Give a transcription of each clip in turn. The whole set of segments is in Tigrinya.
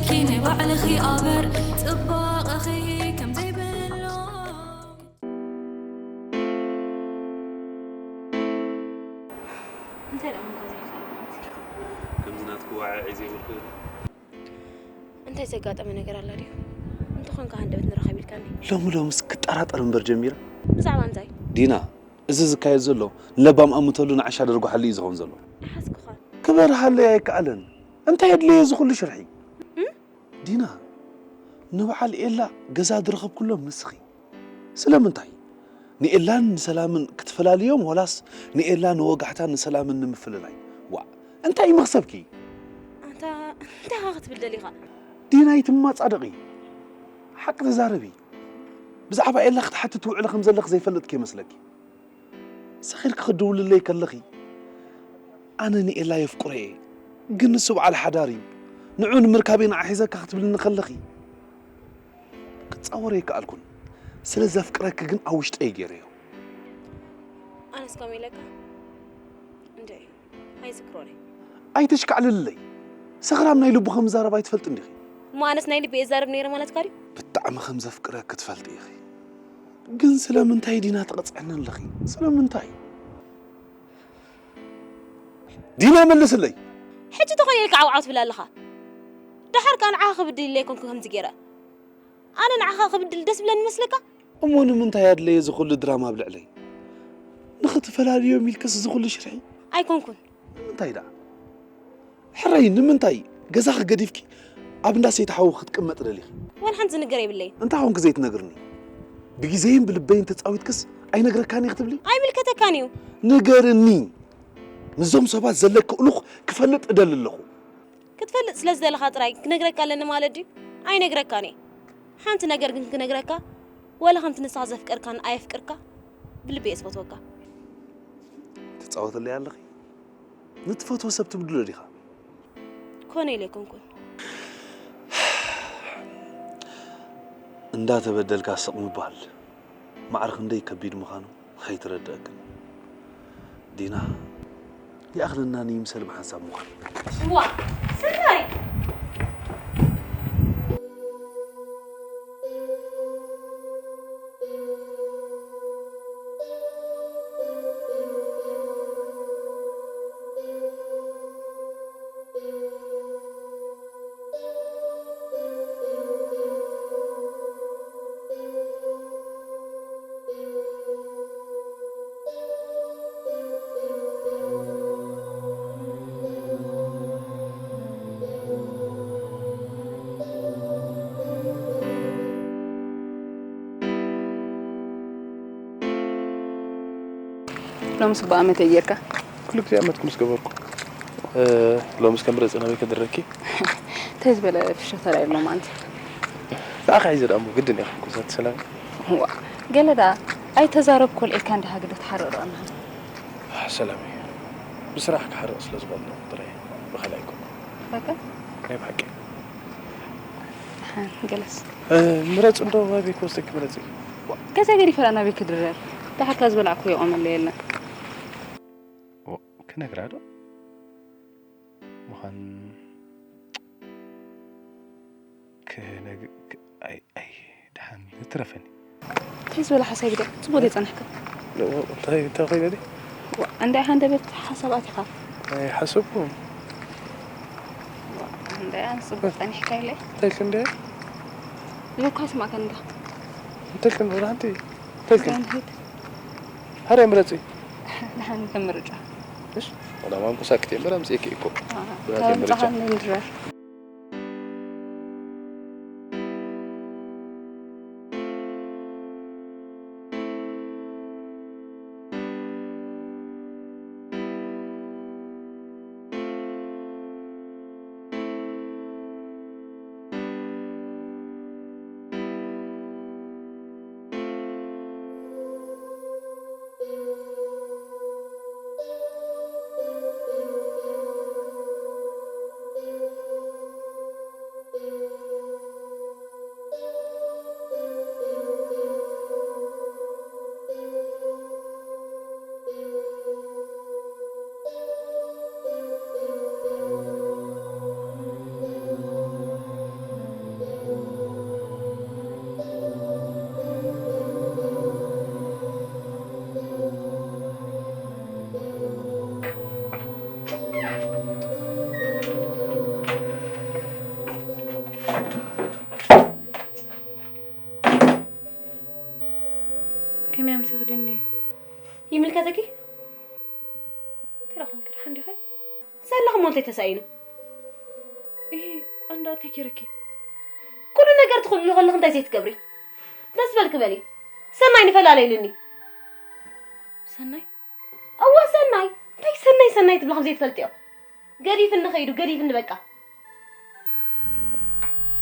ኪ ንባዕልኺ ኣበር ጽባቐኺ ከም ዘይብሎ። እንታይ ደኣ ምንካ ዘይከኣል ማለት እዩ? ከምዚ ናትኪ ዋዕዒ ዘይብልኩ የለን። እንታይ ዘጋጠመ ነገር ኣላ ድዩ? እንተኾንካ ሃንደበት ንራኸብ ኢልካኒ። ሎሚ ሎምስ ክጠራጠር እምበር ጀሚረ። ብዛዕባ እንታይ? ዲና፣ እዚ ዝካየድ ዘሎ ንለባም ኣምተሉ ንዓሻ ደርጓሓሉ እዩ ዝኸውን ዘሎ። ይሓዝኩኻ። ክበርሃለይ ኣይከኣለን። እንታይ የድልየ እዚ ኩሉ ሽርሒ? እም? ዲና፣ ንበዓል ኤላ ገዛ ዝረኸብኩሎም ንስኺ። ስለምንታይ? ንኤላን ንሰላምን ክትፈላልዮም ዋላስ ንኤላ ንወጋሕታን ንሰላምን ንምፍልላይ? ዋእ፣ እንታይ እዩ መኽሰብኪ? ኣንታ እንታይ ኢኻ ክትብል ደሊኻ? ዲናይ ትማጻደቒ። ሓቂ ተዛረቢ። ብዛዕባ ኤላ ክትሓቲ ትውዕሊ ከም ዘለኺ ዘይፈልጥ ከይመስለኪ። ሰኺርኪ ክትድውልለይ ከለኺ፣ ኣነ ንኤላ የፍቅሮ እየ፣ ግን ንሱ በዓል ሓዳር እዩ። ንዑ ንምርካብ ኢና ኣሒዘካ ክትብልኒ ከለኺ፣ ክጻወር ኣይከኣልኩን። ስለ ዘፍቅረኪ ግን ኣብ ውሽጠይ ገይረዮ። ኣነስ ከምኡ ኢለካ? እንድዒ፣ ኣይዝክሮን እየ። ኣይተሽካዕልልለይ። ሰኽራም ናይ ልቡ ከም ዝዛረብ ኣይትፈልጥን ዲኺ? እሞ ኣነስ ናይ ልቢ እየ ዝዛረብ ነይረ ማለትካ ድዩ? ብጣዕሚ ከም ዘፍቅረኪ ትፈልጢ ኢኺ። ግን ስለምንታይ ዲና ትቐጽዐኒ ኣለኺ? ስለምንታይ? ዲና መልስለይ። ሕጂ ተኾነ ኢልካ ዓውዓው ትብል ኣለኻ። ደሓር ከኣ ንዓኻ ክብድል ኢለ ኣይኮንኩ ከምዚ ገይረ። ኣነ ንዓኻ ክብድል ደስ ብለኒ ይመስለካ? እሞ ንምንታይ ኣድለየ እዚ ኩሉ ድራማ ኣብ ልዕለይ? ንኽትፈላልዮም ኢልክስ እዚ ኩሉ ሽርሒ? ኣይኮንኩን። ንምንታይ ደኣ? ሕረይ፣ ንምንታይ ገዛኺ ገዲፍኪ ኣብ እንዳ ሰይቲ ሓው ክትቅመጥ ደሊኺ? ዋላ ሓንቲ ዝንገር የብለይን። እንታይ ኾንኪ ዘይትነግርኒ? ብግዜይን ብልበይን ተጻዊትክስ ኣይነግረካን እየ ክትብሊ? ኣይምልከተካን እዩ። ንገርኒ። ምስዞም ሰባት ዘለኪ እሉኽ ክፈልጥ እደሊ ኣለኹ። ክትፈልጥ ስለ ዝደለኻ ጥራይ ክነግረካ ኣለኒ ማለት ድዩ? ኣይነግረካን እየ። ሓንቲ ነገር ግን ክነግረካ፣ ወላ ከምቲ ንስኻ ዘፍቀርካን ኣየፍቅርካ፣ ብልቢ እየ ዝፈትወካ። ትጻወትለይ ኣለኺ? ንትፈትዎ ሰብ ትብድሎ ዲኻ? ኮነ ኢለ ኣይኮንኩን። እንዳተበደልካ ስቕ ምባል ማዕረ ክንደይ ከቢድ ምዃኑ ኣይትረድኣክን። ዲና፣ ይኣኽለና ንይምሰል ብሓንሳብ ምዃን። ዋ፣ ሰናይ! ሎሚ ጽቡቕ ኣመት እየ ጌርካ። ኩሉ ግዜ ኣመትኩ ምስ ገበርኩ። እ፣ ሎምስ ከም ረጽ ናበይ ከድረኪ? እንታይ ዝበለ ፍሸተራ የሎም ኣንቲ። ንዓኻ ሒዘ ደኣ እሞ ግድን እየ ክኩሳት ሰላም። ዋ፣ ገለ ደኣ ኣይተዛረብኩ ኢልካ እንዲኻ ግዲ ትሓርቕ ኣለኻ። ሰላም እዩ። ብስራሕ ክሓርቕ ስለ ዝኾንኩ ጥራይ ብኻልእ ኣይኮንኩን። በቃ? ናይ ብሓቂ። ደሓን፣ ገለስ። እ፣ ምረጽ እንዶ ኣበይ ክወስደኪ ምረጽ። ገዛ ገዲፈ ናበይ ክድረር? ደሓርካ ዝበላዕኩ የቆመለ የለን። ኦ፣ ክነግራ ዶ? ምዃን ክነግ-፣ ክ-፣ ኣይ፣ ኣይ፣ ደሓን ትረፈኒ። እንታይ ዝበለ ሓሳብ እዩ? ጽቡቕ ዘይጸናሕካ? ኦ፣ እንታይ፣ እንታይ ኮይነ ድዩ? ዋ፣ እንዳ ሃንደበት ሓሳብ ኣቲኻ? ኣይሓሰብኩን። ዋ፣ እንዳ ጽቡቕ ጸኒሕካ ኢለ። እንታይ ኢልክን ድየ? ዝበልኩ ኣይሰማዕካን እንዲኻ? እንታይ ኢልክን ወላ ሓንቲ? እንታይ ኢልክን? እንዳ ንሂድ። ሓደ ምረጺ። ንሓን ከም ምርጫ። እሺ፣ ወላ ማንቁሳ ክትየ ምራም ጽየኪ እኮ። ኣሃ፣ ብራቴ ካብ ምርጫ። ምጻኻ ንድረር። ትኽድኒ። ይምልከተኪ? ተራኹም ክድሓን ዲኸ? ዘለኹም ወንተይ ተሳኢኑ። እሂ፣ ኣንዳ እንታይ ኬረኪ? ኩሉ ነገር ትኽእልሉ ከለኺ እንታይ ዘይትገብሪ? ደስ በልኪ በሊ። ሰናይ ንፈላለ ኢሉኒ። ሰናይ? እወ ሰናይ። እንታይ ሰናይ ሰናይ ትብሊ ከም ዘይትፈልጥዮ? ገዲፍኒ ኸይዱ፣ ገዲፍኒ በቃ።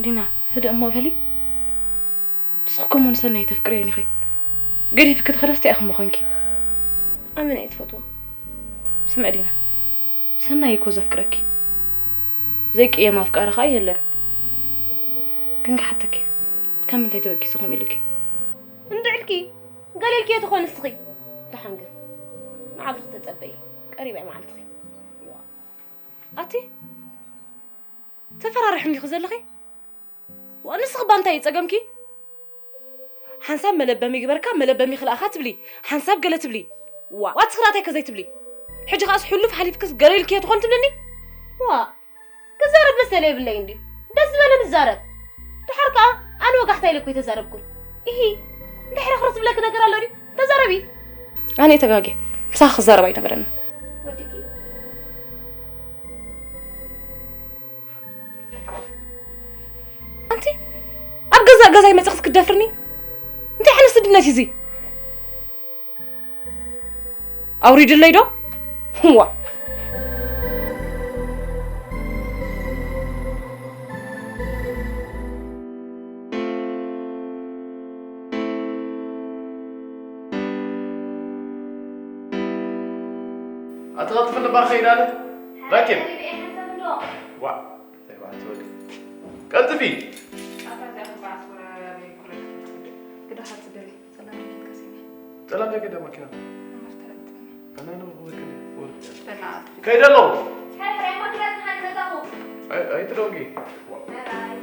ዲና፣ ህድእ እሞ በሊ። ንስኺ እኮ እሞ ንሰናይ ተፍቅርዮ ኢኺ። ገዲፍኪ ትኸደስ እንታይ ኢኺ እሞ ኾንኪ? ኣመና እየ ዝፈትዎ። ስምዒ ዲና፣ ሰናይ እኮ ዘፍቅረኪ። ዘይቅየም ኣፍቃሪ ኸኣ የለን። ግን ክሓተኪ፣ ካብ ምንታይ ተበጊሱ ከምኡ ኢሉኪ? እንድዒ ኢልኪ፣ ገለ ኢልክዮ ትኾኒ ንስኺ። ደሓን ግን፣ መዓልትኺ ተጸበዪ። ቀሪባ እያ መዓልትኺ። ኣቲ፣ ተፈራሪሕኒ ዲኺ ዘለኺ? ዋ፣ ንስኺ እባ እንታይ እዩ ጸገምኪ? ሓንሳብ መለበሚ ይግበርካ፣ መለበሚ ይኽልኣኻ ትብሊ፣ ሓንሳብ ገለ ትብሊ። ዋ፣ ዋ፣ ንስኺ ራእታይ ከ ዘይትብሊ? ሕጂ ኸኣስ ሕሉፍ ሓሊፍክስ ገለ ኢልክዮ ትኾን ትብልኒ? ዋ፣ ክዛረብ መሰል የብለይን ድዩ? ደስ ዝበለ ንዛረብ። ድሓር ከኣ ኣነ ወጋሕታ ኢለ እኮ ኣይተዛረብኩን። ኢሂ፣ እንድሕሪ ክርስ ዝብለኪ ነገር ኣሎ ድዩ? ተዛረቢ። ኣነ እየ ተጋግየ። ምሳኺ ክዛረብ ኣይነበረንን። ወዲኪ። ኣንቲ ኣብ ገዛእ ገዛይ መጺኽስ ክትደፍርኒ? እንታይ ዓይነት ስድነት እዩ እዚ? ኣውሪድለይ ዶ? ዋ። ኣተቐልጥፍኒ እባ ክኸይድ ኣለ። ራኬብ። ዋ። እንታይ በዓል ትወዲ? ቀልጥፊ። ኣታ እዚኣ እኮ በዓል ትወራረር እኮ። ግዳ ካብ ትደሊ። ጸላም ዲኪ ትከሰኒ? ጸላም ዲኪ ደማ ኪና? ኣመር ተረድትኒ። ኣነ ነው ወርቅ ወርቅ። በእናትህ። ከይደ ኣለኹ። ሳይ፣ ሳይ፣ ማኪና ትሓን መጣኹ። ኣይ፣ ኣይትደንጊ። ባይ ባይ።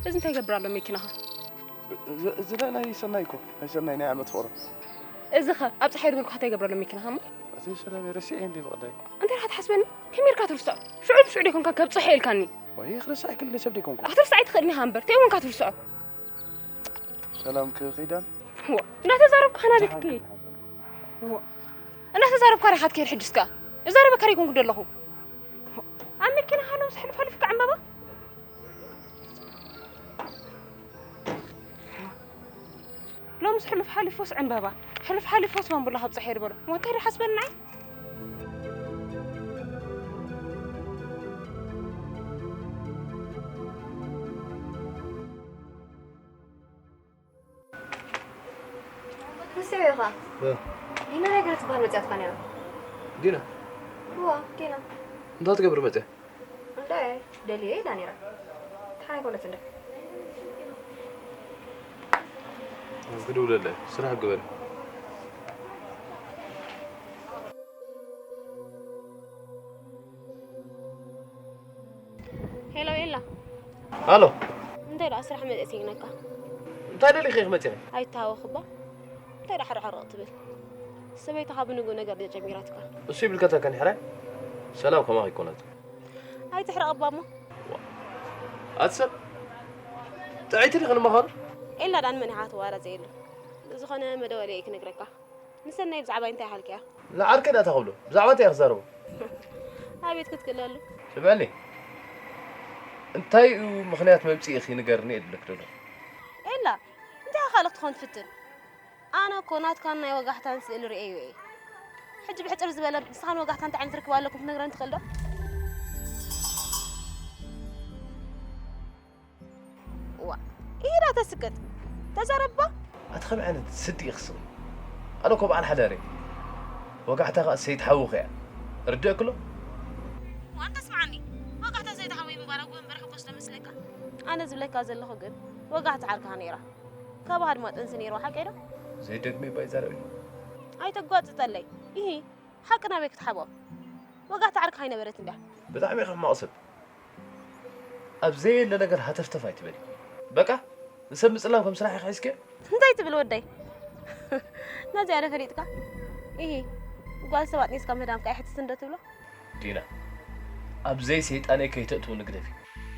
እዚ እንታይ ይገብር ኣሎ መኪናኻ? እዚ፣ እዚ ናይ ሰናይ እኮ፣ ናይ ሰናይ ናይ ዓመት ፍቕሩ። እዚ ኸ ኣብ ጸሓይ ድበልኩ እንታይ ይገብር ኣሎ መኪናኻ እሞ? እዚ ሰላም ረሲዐ እንዲ ብቕዳይ። እንታይ ኢኻ ትሓስበኒ? ከመይ ኢልካ ትርስዖ? ሽዑ ብሽዑ ደይኮንካ ከብጽሖ ኢልካኒ። ወይ ክረሳዕ ክልኒ ሰብ ደይኮንኩ። ኣትርስዓይ ትኽእል ኢኻ እምበር፣ እንታይ እወንካ ትርስዖ? ሰላም ክኸይዳን? ዋ፣ እንዳተዛረብኩ ኸና ቤት ክኸይድ። ዋ፣ እንዳተዛረብካ ሪኻ ትከይድ ሕጅስ ከኣ። እዛረበካ ደይኮንኩ ደለኹ። ኣብ መኪና ሃሎ፣ ምስ ሕሉፍ ሓሊፍካ ዕምበባ? ሎምስ ሕሉፍ ሓሊፎስ ዕምበባ፣ ሕሉፍ ሓሊፎስ ባምቡላ ካብ ጸሓይ ድበሎ። ሞተር ይሓስበናይ? ንስዮ ኢኻ? እ። ዲና ነገር ትበሃል መጽያትካ ነይራ። ዲና? እዋ፣ ዲና። እንታይ ትገብር መጽያ? እንዳ ደልየ ኢላ ነይራ። እንታይ ኮነት እንዳ? ክድውለለ፣ ስራሕ ግበር። ሄሎ ኤላ። ሃሎ። እንታይ ደኣ ስራሕ መጽእ ይነካ? እንታይ ደሊኺ ክትመጽኢ? ኣይተሃወኽ እባ። እንታይ ደኣ ሕርሕር ትብል? ሰበይትኻ ብንግኡ ነገር ድያ ጀሚራትካ? እሱ ይብልካ እታ ከን ሕራይ? ሰላም ከማኺ ኣይኮነትን። ኣይትሕረቕ እባ እሞ። ኣቲ ሰብ፣ ጥዕይቲ ዲኺ ንምዃኑ? ኤላ ደኣ ንመን ኢኻ ትዋረጽ የሉ። ብዝኾነ መደወልየ ክነግረካ። ንሰናይ ብዛዕባ እንታይ ሓልክያ? ንዓርከይ ደኣ እንታይ ክብሎ? ብዛዕባ እንታይ እየ ክዛረቦ? ኣቤት ክትክእለሉ። ስምዕኒ። እንታይ እዩ ምኽንያት መምጽኢኺ ንገርኒ እየ ዝብለኪ ዘሎ። ኤላ፣ እንታይ ኢኻ ካልእ ክትኾን ትፍትን? ኣነ እኮ ናትካን ናይ ወጋሕታን ስእሊ ርእየዮ እየ። ሕጂ ብሕጽር ዝበለ ንስኻን ወጋሕታን እንታይ ዓይነት ርክብ ኣለኩም ክትነግረኒ ትኽእል ዶ? ዋ፣ ኢዳ ተስቅጥ። ተዛረባ። ኣቲ ከመይ ዓይነት ስዲ ኢኺ ስኺ? ኣነ እኮ በዓል ሓዳር እየ። ወጋሕታ ከኣ ሰይቲ ሓውኺ እያ። ርድእክሎ? ዋንተ ስምዓኒ። ወጋሕታ ሰይቲ ሓወይ ምንባራ እውን እምበር ሕጎስ ዶ መስለካ? ኣነ ዝብለካ ዘለኹ ግን ወጋሕታ ዓርካ ነይራ። ካብ ኣድማጥንሲ ነይርዋ ሓቀይ ዶ? ዘይደግመ እባ ይዛረብ እዩ። ኣይተጓጽጸለይ። ኢሂ፣ ሓቂ ናበይ ክትሓቦ? ወጋሕታ ዓርካ ኣይነበረት እንድያ። ብጣዕሚ ኢኺ ሕማቕ ሰብ። ኣብ ዘየለ ነገር ሃተፍተፍ ኣይትበሊ። በቃ ንሰብ ምጽላም ከም ስራሕ ኢኺ ሒዝክዮ? እንታይ ትብል ወደይ? ነዚኣ ዶ ፈሊጥካ? ኢሂ፣ ጓል ሰባት ኔስካ ምህዳምካ ኣይሕትትን ዶ ትብሎ? ዲና፣ ኣብ ዘይሰይጣነይ ከይተእትውኒ ግደፊ።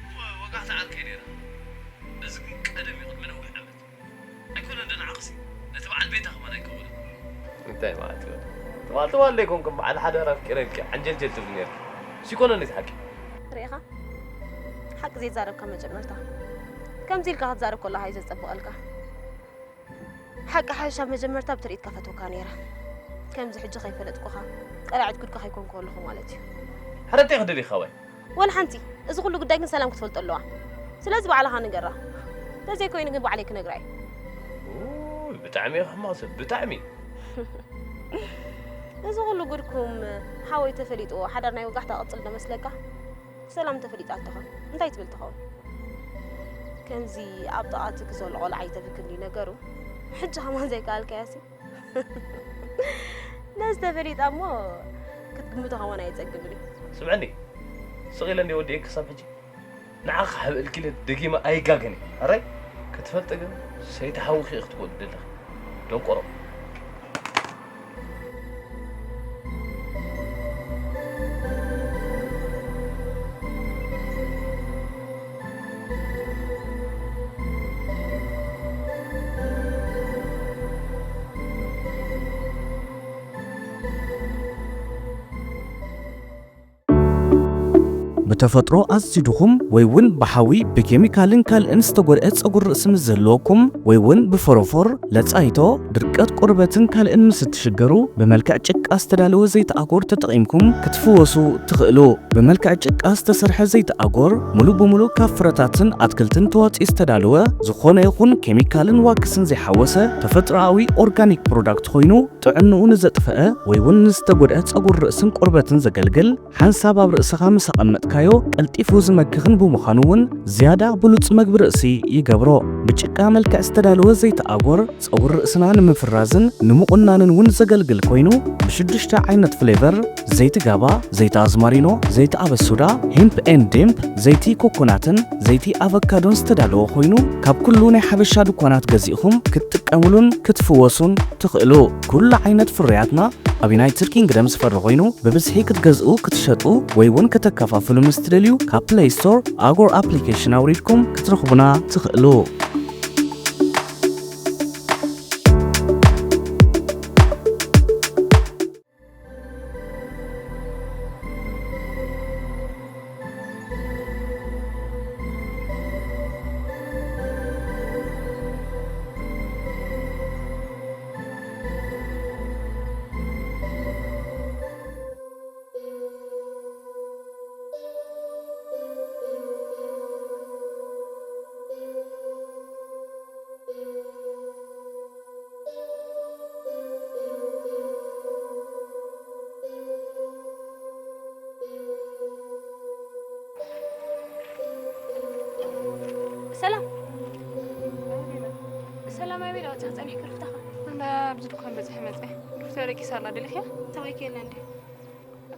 እወ፣ ወጋሕታ ዓርከይ ነይራ። እዚ ግን ቀደም እዩ፣ ቅድሚ ነዊሕ ዓመት። ኣይኮነን ዶ ንዓኽሲ፣ ነቲ በዓል ቤታ ከማን ኣይከውንን። እንታይ ማለት እዩ? ትማል ትማል ደይኮንኩም በዓል ሓዳር ኣፍቂረልኪ ዓንጀልጀል ትብሊ ነይርኪ። ሲኮነን እቲ ሓቂ። ርኢኻ? ሓቂ ዘይዛረብካ መጀመርታ። ከምዚ ኢልካ ክትዛረብ ከለኻ እዩ ዘጸብቐልካ። ሓቂ ሓይሽ ኣብ መጀመርታ ብትርኢትካ ፈትወካ ነይረ። ከምዚ ሕጂ ከይፈለጥኩኻ ቀላዒት ጉድካ ከይኮንኩ ከለኹ ማለት እዩ። ሕረተይ ክደልዩ ይኻባይ። ወላ ሓንቲ። እዚ ኩሉ ጉዳይ ግን ሰላም ክትፈልጦ ኣለዋ። ስለዚ ባዕልኻ ንገራ። ተዘይኮይኑ ግን ባዕለይ ክነግራ እየ። ኡይ፣ ብጣዕሚ ኢኻ ሕማቕ ሰብ፣ ብጣዕሚ። እዚ ኩሉ ጉድኩም ሓወይ ተፈሊጥዎ ሓዳር ናይ ወጋሕታ ቅጽል ዶ መስለካ? ሰላም ተፈሊጣቶኻ እንታይ ትብል ትኸውን? ከምዚ ኣብ ጥቓትኪ ዘሎ ቆልዓ ኣይተብክኒ ነገሩ። ሕጂ ከማን ዘይከኣልካያሲ። ነዚ ተፈሊጣ እሞ ክትግምቶ ከማን ኣየጸግምን እዩ። ስምዕኒ፣ ስቕ ኢለ እንደ ወዲኤ ክሳብ ሕጂ ንዓኻ ክሕብእልኪ ኢለ ደጊመ ኣይጋገን እየ። ኣራይ ክትፈልጢ ግን ሰይቲ ሓውኺ ኢኺ ክትኮኒ ዘለኺ። ደንቆሮ። ብተፈጥሮ ኣዝዩ ድኹም ወይ እውን ብሓዊ፣ ብኬሚካልን ካልእን ዝተጎድአ ጸጉሪ ርእሲ ምስ ዝህልወኩም ወይ እውን ብፎሮፎር፣ ለጻይቶ፣ ድርቀት ቆርበትን ካልእን ምስ እትሽገሩ፣ ብመልክዕ ጭቃ ዝተዳለወ ዘይቲ ኣጎር ተጠቒምኩም ክትፍወሱ ትኽእሉ። ብመልክዕ ጭቃ ዝተሰርሐ ዘይቲ ኣጎር፣ ሙሉእ ብሙሉእ ካብ ፍረታትን ኣትክልትን ተዋጺኡ ዝተዳለወ፣ ዝኾነ ይኹን ኬሚካልን ዋክስን ዘይሓወሰ ተፈጥሮኣዊ ኦርጋኒክ ፕሮዳክት ኮይኑ፣ ጥዕንኡ ንዘጥፈአ ወይ እውን ንዝተጎድአ ጸጉሪ ርእስን ቆርበትን ዘገልግል፣ ሓንሳብ ኣብ ርእስኻ ምስ ኣቐመጥካዮ ቀልጢፉ ዝመክኽን ብምዃኑ እውን ዝያዳ ብሉጽ መግቢ ርእሲ ይገብሮ። ብጭቃ መልክዕ ዝተዳለወ ዘይቲ ኣጎር ጸጉሪ ርእስና ንምፍራዝን ንምቑናንን እውን ዘገልግል ኮይኑ፣ ብሽዱሽተ ዓይነት ፍሌቨር፣ ዘይቲ ጋባ፣ ዘይቲ ኣዝማሪኖ፣ ዘይቲ ኣበሱዳ፣ ሄምፕ ኤንድ ዴምፕ፣ ዘይቲ ኮኮናትን ዘይቲ ኣቨካዶን ዝተዳለወ ኮይኑ፣ ካብ ኩሉ ናይ ሓበሻ ድኳናት ገዚእኹም ክትጥቀሙሉን ክትፍወሱን ትኽእሉ። ኩሉ ዓይነት ፍርያትና ኣብ ዩናይትድ ኪንግደም ዝፈሪ ኮይኑ፣ ብብዝሒ ክትገዝኡ፣ ክትሸጡ ወይ እውን ከተከፋፍሉ ምስ ትደልዩ፣ ካብ ፕለይ ስቶር ኣጎር ኣፕሊኬሽን ኣውሪድኩም ክትረኽቡና ትኽእሉ። ሰላም ሰላም፣ ኣበይ ዳወት ጸኒሕ ክርፍታኻ? እንዳ ኣብዚ ድኳን በጽሐ መጸ። ዶክተር ደቂሳ ኣላ፣ ደሊኽያ? ተባይከየላ እንዴ?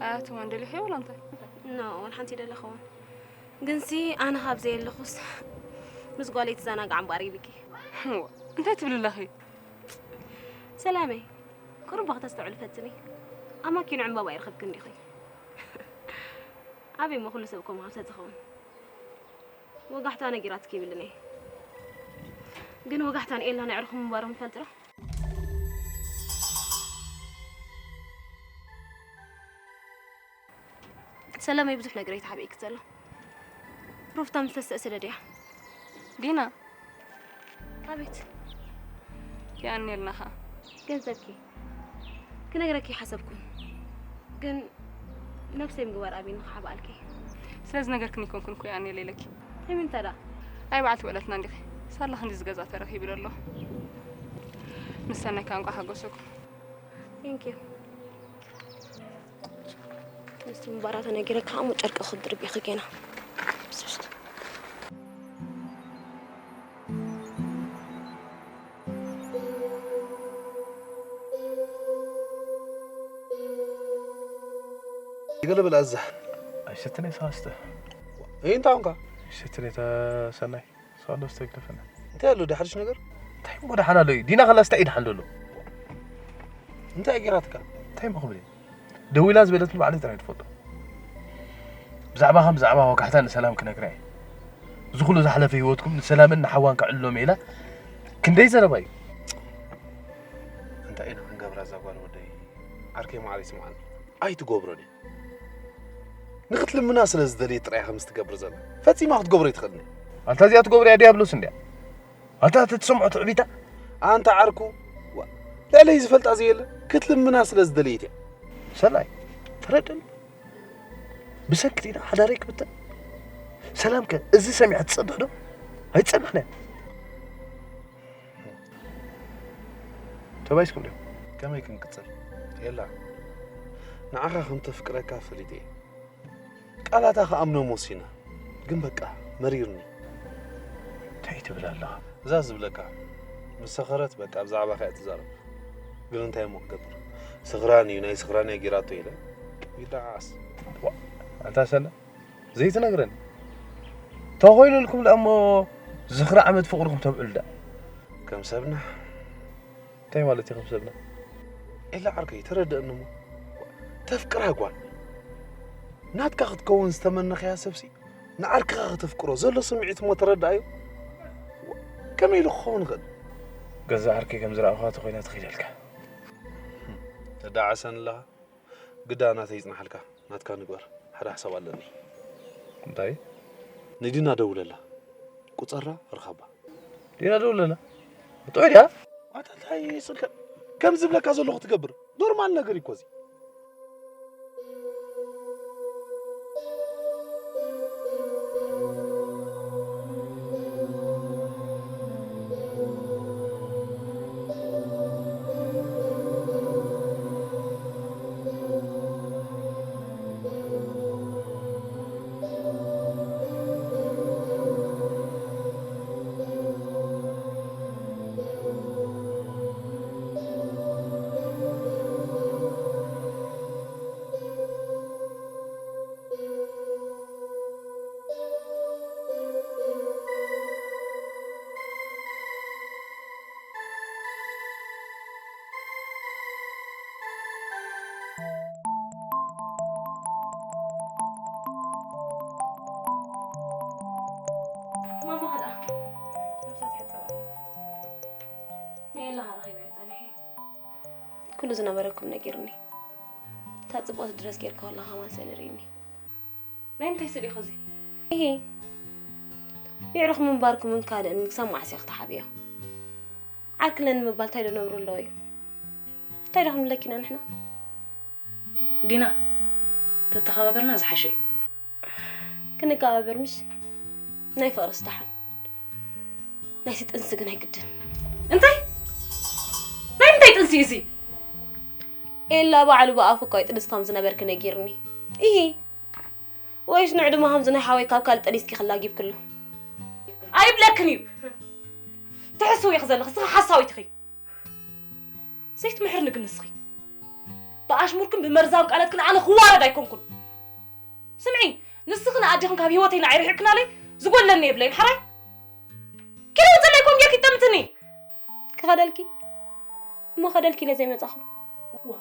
ኣትዋን ደሊኽያ ወላ እንታይ? ኖ፣ ወላ ሓንቲ ደለኸውን። ግንሲ ኣነ ካብ ዘየለኹስ ምስ ጓለይ ትዘናግዓ እምበኣር ኢልኪ። እዋ፣ እንታይ ትብሊ ኣለኺ? ሰላመይ፣ ቁሩብ እባ ክተስተውዕሊ ፈትኒ። ኣብ ማኪኑ ዕምባባ ኣይረኸብክን ዲኺ? ኣበይ እሞ ኩሉ ሰብ ከምኡ ሃብታ ዝኸውን? ወጋሕታ ነጊራትኪ ይብልን እየ። ግን ወጋሕታን ኤላን ኣዕርኹም ምንባሮም ትፈልጢ ዶ? ሰላመይ ብዙሕ ነገር እዩ ተሓቢእኪ ዘሎ። ሩፍታ ምስ ተስእ ስለ ድያ? ዲና። ኣቤት። የቐንየልና ኸኣ። ገንዘብኪ ክነግረኪ ሓሰብኩ፣ ግን ነብሰይ ምግባር ኣቢኒ ክሓብኣልኪ። ስለ ዝነገርክኒ ኣይኮንኩን እኮ የቐንየለይ ኢለኪ። ንምንታይ ደኣ? ኣይ በዓልቲ ውዕለትና እንዲኺ። ሳላ ክንዲ ዝገዛ ተረኺቡ ዘሎ። ምስ ሰናይ ከኣ እንቋዕ ሓጎሰኩም። Thank you። ምስቲ ምባራ ተነጊረ ከኣ እሞ ጨርቂ ክድርብ ኢኺ ጌና። ስስት። ይገለበል ኣዛ። ኣይሰትን እየ ሰለስተ። እይ እንታይ ኾንካ? ኣይሰትን እየ ሰናይ። ሰዋሎ ዝተግደፈና። እንታይ ኣሎ ዶ ሓድሽ ነገር? እንታይ እሞ ደሓን ኣሎ እዩ? ዲና ከላስ እንታይ እዩ ደሓን ዘሎ? እንታይ ገይራትካ? እንታይ እሞ ክብል እየ? ደዊላ ዝበለትሉ ባዕለይ ጥራይ ትፈልጦ። ብዛዕባኻ ብዛዕባ ወጋሕታ ንሰላም ክነግራ እየ። እዚ ኩሉ ዝሓለፈ ህይወትኩም ንሰላምን ንሓዋን ከዕልሎ ሜላ ክንደይ ዘረባ እዩ። እንታይ ኢና ክንገብራ እዛ ጓል ወደይ? ዓርከይ መዓር ይስምዓኒ። ኣይትገብሮን እዩ። ንኽትልምና ስለ ዝደለየት ጥራይ እያ ከምዚ ትገብር ዘላ። ፈጺማ ክትገብሮ ኣይትኽእልን እያ። ኣንታ እዚኣ ትገብሮ እያ ዲያብሎስ እንድያ። ኣንታ እትሰምዖ ትዕቢታ። ኣንታ ዓርኩ፣ ዋ፣ ልዕለይ ዝፈልጣ ዘየለ ክትልምና ስለ ዝደለየት እያ። ሰናይ፣ ተረድእኒ። ብሰንኪ ዲና ሓዳረይ ክብተን። ሰላምከ እዚ ሰሚዓ ትጸንሕ ዶ? ኣይትጸንሕን እያ። ተባይስኩም ዲኹም? ከመይ ክንቅጽል? ኤላ፣ ንዓኻ ከም ተፍቅረካ ፈሊጠ እየ። ቃላታ ክኣምኖም ወሲነ። ግን በቃ፣ መሪርኒ። እንታይ ትብል ኣለኻ? እዛ ዝብለካ፣ ምስ ሰኸረት በቃ ብዛዕባኻ እያ ትዛረብ። ግን እንታይ እሞ ክገብር? ስኽራን እዩ፣ ናይ ስኽራን እያ ጌራቶ ኢለ ይደዓዓስ። ዋ፣ ኣንታ ሰነ፣ ዘይትነግረኒ? ተኾይኑልኩም ደኣ እሞ ዝኽሪ ዓመት ፍቕርኹም ተብዕሉ ደኣ። ከም ሰብና። እንታይ ማለት እዩ ከም ሰብና? ኤላ ዓርከይ፣ ተረድአኒ እሞ። ተፍቅራ ጓል። ናትካ ክትከውን ዝተመነኽያ ሰብሲ፣ ንዓርክኻ ከተፍቅሮ ዘሎ ስምዒት እሞ ተረድኣዮ። ከመይ ኢሉ ክኸውን ይኽእል? ገዛ ዓርከይ ከም ዝረኣኹዋ ተኾይና ተኺደልካ። ተዳዓሰን ኣለኻ? ግዳ ናተይ ይጽናሓልካ፣ ናትካ ንግበር። ሓደ ሓሳብ ኣለኒ። እንታይ? ንዲና ደውለላ። ቁጸራ ርኻባ። ዲና ደውለላ። ጥዑይ ድያ? ኣታ እንታይ ስልከ ከም ዝብለካ ዘለኹ ትገብር? ኖርማል ነገር እዩ እኮ እዚ። ማማ ከኣ ነብሳ ትሕጸብ ኣላ። ንኤላ ረኺበያ ጸኒሐ። ኩሉ ዝነበረኩም ነጊርኒ። እታ ጽብቕቲ ድረስ ጌርካ ከለኻ ከማን ስእሊ ርእኒ። ናይ እንታይ ስእሊ ኢኹ እዚ? ኢሂ። የዕሩኽ ምንባርኩምን ካልእን ክሳብ መዓስ ኢኺ ትሓብዮ? ዓርኪ ኣለኒ ምባል እንታይ ዶ ነውሪ ኣለዎ እዩ? እንታይ ዶ ክንብለኪ ኢና ንሕና? ዲና፣ ተተኸባበርና ዝሓሸ እዩ። ክንከባበር ምሽ? ናይ ፍቕርስ ደሓን። ናይቲ ጥንሲ ግን ኣይግድን። እንታይ? ናይ ምንታይ ጥንሲ እዩ እዚ? ኤላ ባዕሉ ብኣፉ እኮ እዩ ጥንሲ ከም ዝነበርኪ ነጊርኒ። ኢሂ። ወይስ ንዕድመ ከምዚ ናይ ሓወይ ካብ ካልእ ጠኒስኪ ክላጊብክሉ? ኣይብለክን እዩ። ትሕስዊ ኢኺ ዘለኺ፣ እስኺ ሓሳዊት ኢኺ። ዘይትምሕርኒ ግን ንስኺ። ብኣሽሙርክን ብመርዛም ቃላትክን ኣነ ክዋረድ ኣይኮንኩን። ስምዒ፣ ንስኽን ኣዴኽን ካብ ህይወተይ ንዓይርሒቕክናለይ ዝጎድለኒ የብለይን፣ ሓራይ? ኪዲ ውፅለይ ኮን ጌርኪ ትጠምትኒ። ክኸደልኪ? እሞ ኸደልኪ ኢለ ዘይመጻኹ። ዋ፣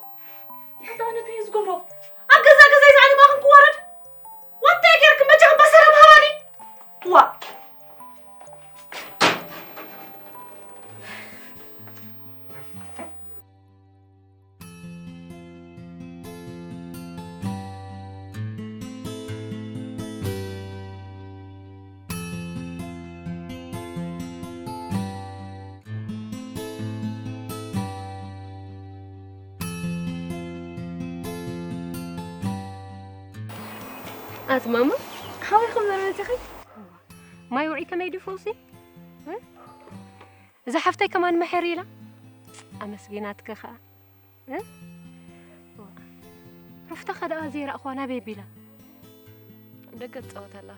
ያታ ኣነ እንታይ እየ ዝገብሮ? ኣብ ገዛ ገዛይ ዝዓለማኽን ክዋረድ? ዋታ ጌርክን በጃኽን በሰላም ሃባኒ። ዋ። ኣቲ ማማ፣ ሓወይ ከም ዘመንትኺ? ማይ ውዒ ከመይ ድዩ ፈውሲ? እ? እዛ ሓፍተይ ከማን መሐር ኢላ? ኣመስጊናትኪ ኸኣ። እ? ሩፍታ ከ ደኣ ዘይረኣኽዋ ናበይ ቢላ? ደገ ትጻወት ኣላ።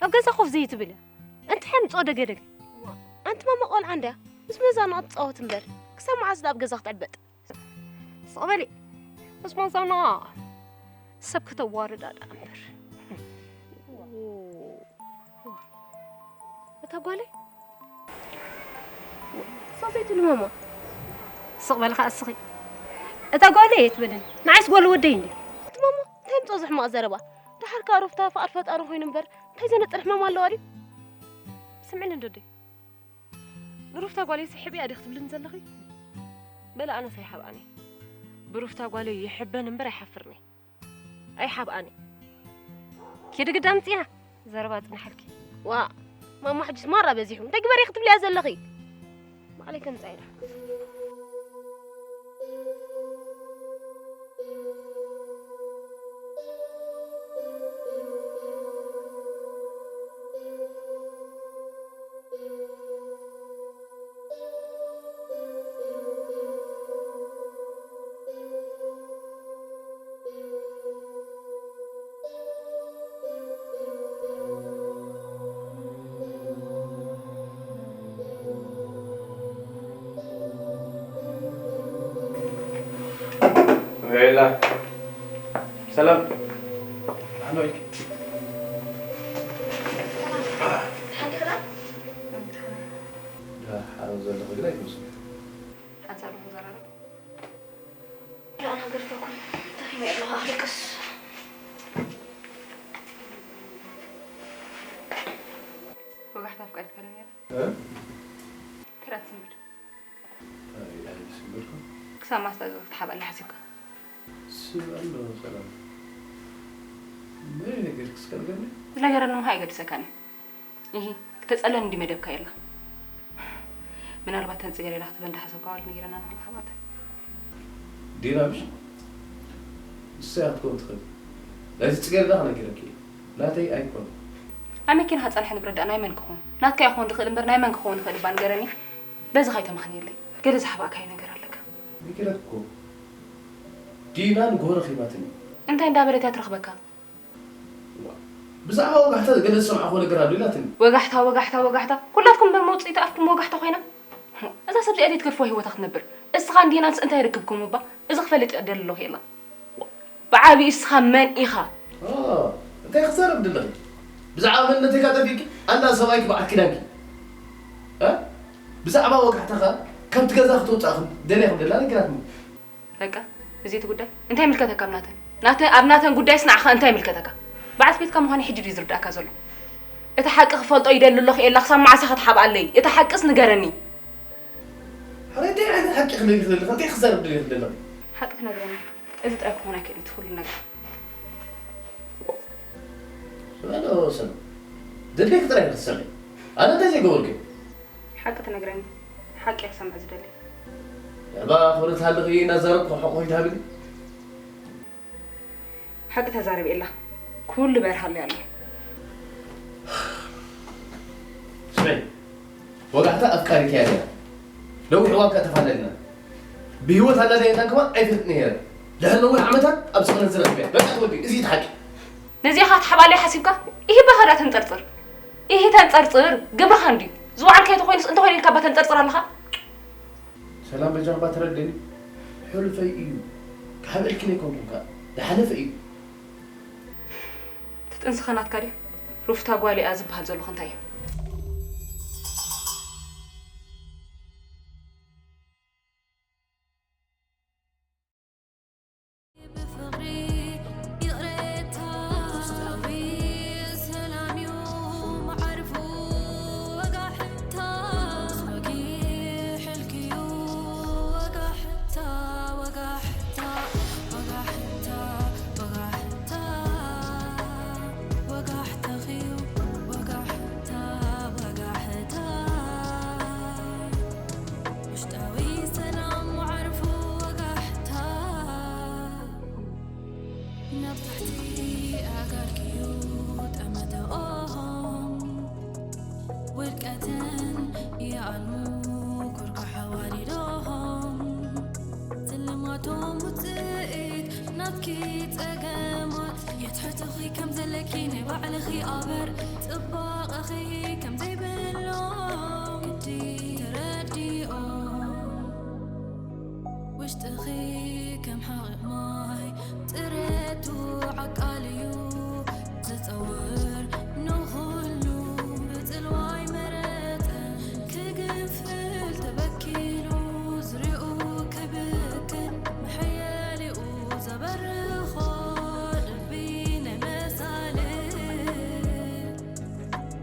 ኣብ ገዛ ኮፍ ዘይትብል እያ። እንታይ ምጽኦ ደገደገ? ኣንቲ ማማ ቆልዓ እንድያ። ምስ መዛና ትጻወት እምበር። ክሳብ መዓስ ደኣ ኣብ ገዛ ክትዕበጥ? ስቕ በሊ። ምስ መዛና ሰብ ከተዋርዳ ደኣ እምበር። እታ ጓለይ? ስቕ ዘይትብሊ ማማ? ስቕ በሊ ከኣ እስኺ። እታ ጓለይ እየ ትበለኒ። ንዓይስ ጓል ወደይ እንድያ። ኣንቲ ማማ፣ እንታይ ምጽኦ እዚ ሕማቕ ዘረባ? ደሓር ከኣ ሩፍታ ፍቓድ ፈጣሪ ኮይኑ እምበር፣ እንታይ ዘነጥር ሕማም ኣለዋ ድዩ? ስምዕኒ እንዶ ኣደይ። ንሩፍታ ጓለይ ስሕብያ ዲኺ ትብልኒ ዘለኺ? በለ ኣነስ ኣይሓብኣኒ። ብሩፍታ ጓለይ ይሕበን እምበር ኣይሓፍርኒ። ኣይሓብኣኒ። ኪዲ ግዳ ኣምጽያ። ዘረባ ጽንሓልኪ። ዋእ፣ ማማ ሕጅስ ማራ በዚሑ። እንታይ ግበሪ ክትብልያ ዘለኺ? ባዕለይ ከምጽኣ ኢለ። ሄላ፣ ሰላም። ደሓን ዲኺ? ደሓን ዘለኹ ግን ኣይትመስልን። ሓንሳብ ዲኹም ዘራርብ? ደኣ ገርፈኩም፣ ደኺመ ኣለኹ፣ ኣልቅስ። ወጋሕታ ኣፍቃሪትካ ዶ ነይራ? እ? ተራ ትስምብል። ኣይ፣ ኣይስምብልኩን። ክሳብ ማስታ ክትሓብኣኒ ሓሲብካ? ስብ ኣሎ፣ ሰላም። መን እዩ ነጊርኪ እስከ ንገርኒ? ዝነገረኒ ምዃን ኣይገድሰካን እዩ። ኢሂ፣ ክተጸለኒ እንድዩ መደብካ የላ። ምናልባት ተን ጽጌረዳ ክትበ እንዳሓሰብካ ዋላ ነጊረና ንኹን ኣሕዋት። ዲና ምሽ? ንሳ እያ ክትከውን ትኽእል። ናይዚ ጽጌረዳ ክነጊረኪ እየ። ናተይ ኣይኮን። ኣብ መኪናኻ ጸንሐ ንብረት ደኣ ናይ መን ክኸውን? ናትካ ይኸውን ዝኽእል እምበር ናይ መን ክኸውን ይኽእል እባ ንገረኒ። በዚ ካይተመኽንየለይ። ገለ ዝሓባእካዮ ነገር ኣለካ። ነጊረኪ እኮ። ዲና ንጎሆ ረኺባትኒ። እንታይ እንዳበለት እያ ትረኽበካ? ብዛዕባ ወጋሕታ ገለ ዝሰምዓኹዎ ነገር ኣሎ ኢላትኒ። ወጋሕታ፣ ወጋሕታ፣ ወጋሕታ። ኩላትኩም በመውጽኢት ኣፍኩም ወጋሕታ ኮይና። እዛ ሰብ እዚኣ ዘይትገድፍዋ ህይወታ ክትነብር። እስኻን ዲናንስ እንታይ ርክብኩም እባ? እዚ ክፈልጥ እየ ደሊ ኣለኹ የላ። ብዓቢኡ እስኻ መን ኢኻ? ኦ፣ እንታይ ክዛረብ ደለኺ? ብዛዕባ መንነተይ ካብ ጠፊእኪ፣ ኣንዳ ሰብኣይኪ በዓል ኪዳንኪ። እ? ብዛዕባ ወጋሕታ ከ ካብቲ ገዛ ክትወጽእ ከም ደልያ ከም ደላ ነጊራትኒ። በቃ፣ እዚ እቲ ጉዳይ እንታይ ይምልከተካ? ኣብ ናተን ናተ-፣ ኣብ ናተን ጉዳይስ ንዓኻ እንታይ ይምልከተካ? በዓልቲ ቤትካ ምዃነይ ሕጂ ድዩ ዝርድኣካ ዘሎ? እቲ ሓቂ ክፈልጦ ይደሊ ኣለኹ የላ፣ ክሳብ መዓስ ኢኻ ትሓብኣለይ? እቲ ሓቅስ ንገረኒ። ኣረ፣ እንታይ ዓይነት ሓቂ ክነግርኺ ዘለኺ? እንታይ ክዛረብ ደሊኺ ዘለኺ? ሓቂ ትነግረኒ። እዚ ጥራይ ክኾን ኣይክእልን፣ እቲ ኩሉ ነገር። ስምዒ ዶ ሰላም? ደድልየኪ ጥራይ ክትሰርሒ። ኣነ እንታይ ዘይገበርኩ? ሓቂ ትነግረኒ። ሓቂ እየ ክሰምዕ ዝደሊ። እባ ክብረት ሃለኺ እናዛረብኩ ሓቂ ሆይ ትሃብኒ? ሓቂ ተዛረብ የላ። ኩሉ በርሃለይ ኣሎ። ስመይ፣ ወጋሕታ ኣፍቃሪት እያ ነይራ። ነዊሕ እዋን ከኣ ተፋለልና። ብህይወት ኣላ ዶ የላን ከማን ኣይፈልጥን ነይረ። ድሕሪ ነዊሕ ዓመታት ኣብ ስቕለት ዝረኽበያ። በቃ ተወዲኡ። እዚ እዩ እቲ ሓቂ። ነዚኣ ኸኣ ትሓባለይ ሓሲብካ? ኢሂ ባኻ ደኣ ተንጸርጽር። ኢሂ ተንጸርጽር። ግብርኻ እንድዩ። ዝወዓልካዮ ተኾይኑስ እንተኾይኑ ኢልካ እባ ተንጸርጽር ኣለኻ። ሰላም በጃኻ እባ ተረደኒ። ሕሉፈይ እዩ። ክሓብአልኪ ዘይኮንኩን ከኣ። ዝሓለፈ እዩ። እቲ ጥንስኻ ናትካ ድዩ? ሩፍታ ጓለይ እያ ዝበሃል ዘለኹ እንታይ እዩ? ብፍቕሪ ይቕሬታ ውስጣዊ ሰላም እዩ መዓርፉ ወጋሕታ። ወጊሕልክዩ ወጋሕታ፣ ወጋሕታ፣ ወጋሕታ፣ ወጋሕታ። ወጋሕታኽዩ ወጋሕታ። ጽባቐኺ ከም ዘይብሎም ግዲ ተረዲኦ። ውሽጥኺ ከም ሓቒቕ ማይ ጥረቱ ዓቃል እዩ ዝጸውር ንኹሉ። ብጽልዋይ መረጸ ክግንፍል ተበኪሉ ዝሪኡ ክብክን መሐየሊኡ ዘበርኾ ልቢ ናይ መሳልል።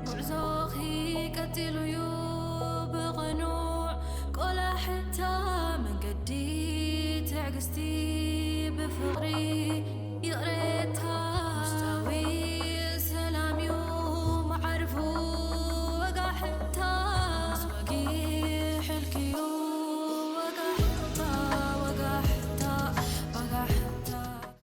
ጉዕዞኺ ቀጺሉ እዩ ብቕኑዕ ቆላሕታ መንገዲ ትዕግስቲ ብፍቕሪ ይቕሬታ